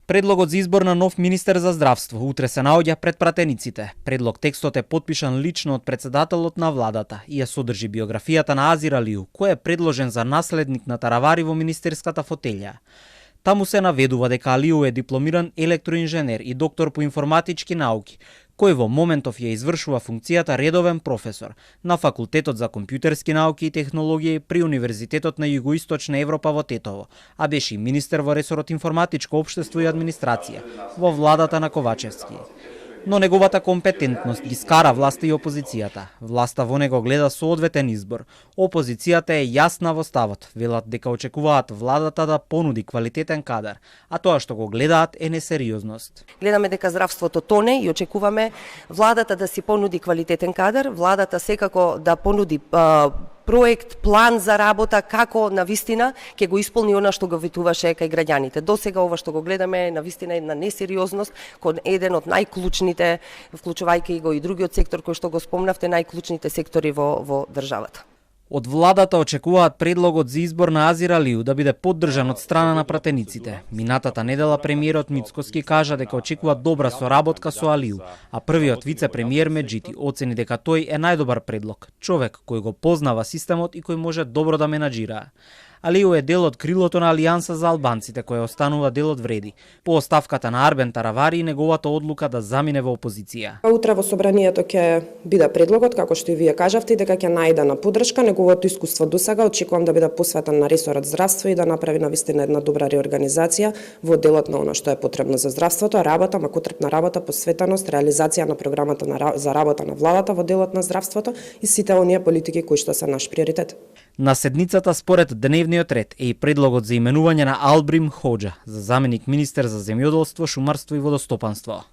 Предлогот за избор на нов министер за здравство утре се наоѓа пред пратениците. Предлог текстот е потпишан лично од председателот на владата и ја содржи биографијата на Азир Алиу, кој е предложен за наследник на Таравари во министерската фотелја. Таму се наведува дека Алиу е дипломиран електроинженер и доктор по информатички науки, кој во моментов ја извршува функцијата редовен професор на Факултетот за компјутерски науки и технологии при Универзитетот на Југоисточна Европа во Тетово, а беше и министер во ресорот информатичко општество и администрација во владата на Ковачевски. Но неговата компетентност ги скара власта и опозицијата. Власта во него гледа соодветен избор. Опозицијата е јасна во ставот, велат дека очекуваат владата да понуди квалитетен кадар, а тоа што го гледаат е несериозност. Гледаме дека здравството тоне и очекуваме владата да си понуди квалитетен кадар, владата секако да понуди проект, план за работа, како навистина ќе го исполни она што го ветуваше кај граѓаните. До сега ова што го гледаме е навистина една несериозност кон еден од најклучните, вклучувајќи го и другиот сектор кој што го спомнавте, најклучните сектори во државата. Од владата очекуваат предлогот за избор на Азир Алиу да биде поддржан од страна на пратениците. Минатата недела премиерот Мицкоски кажа дека очекува добра соработка со Алиу, а првиот вице-премиер Меджити оцени дека тој е најдобар предлог, човек кој го познава системот и кој може добро да менаџира. Алиу е дел од крилото на Алијанса за албанците, која останува дел од вреди, по оставката на Арбен Таравари и неговата одлука да замине во опозиција. Утре во собранието ќе биде предлогот, како што и вие кажавте, дека ќе најде на поддршка. Неговото искуство досега очекувам да биде посветен на ресорот здравство и да направи навистина една добра реорганизација во делот на она што е потребно за здравството, работа, макутрпна работа, посветеност, реализација на програмата за работа на владата во делот на здравството и сите оние политики кои што се наш приоритет. На седницата според дневниот ред е и предлогот за именување на Албрим Хоџа за заменик министер за земјоделство, шумарство и водостопанство.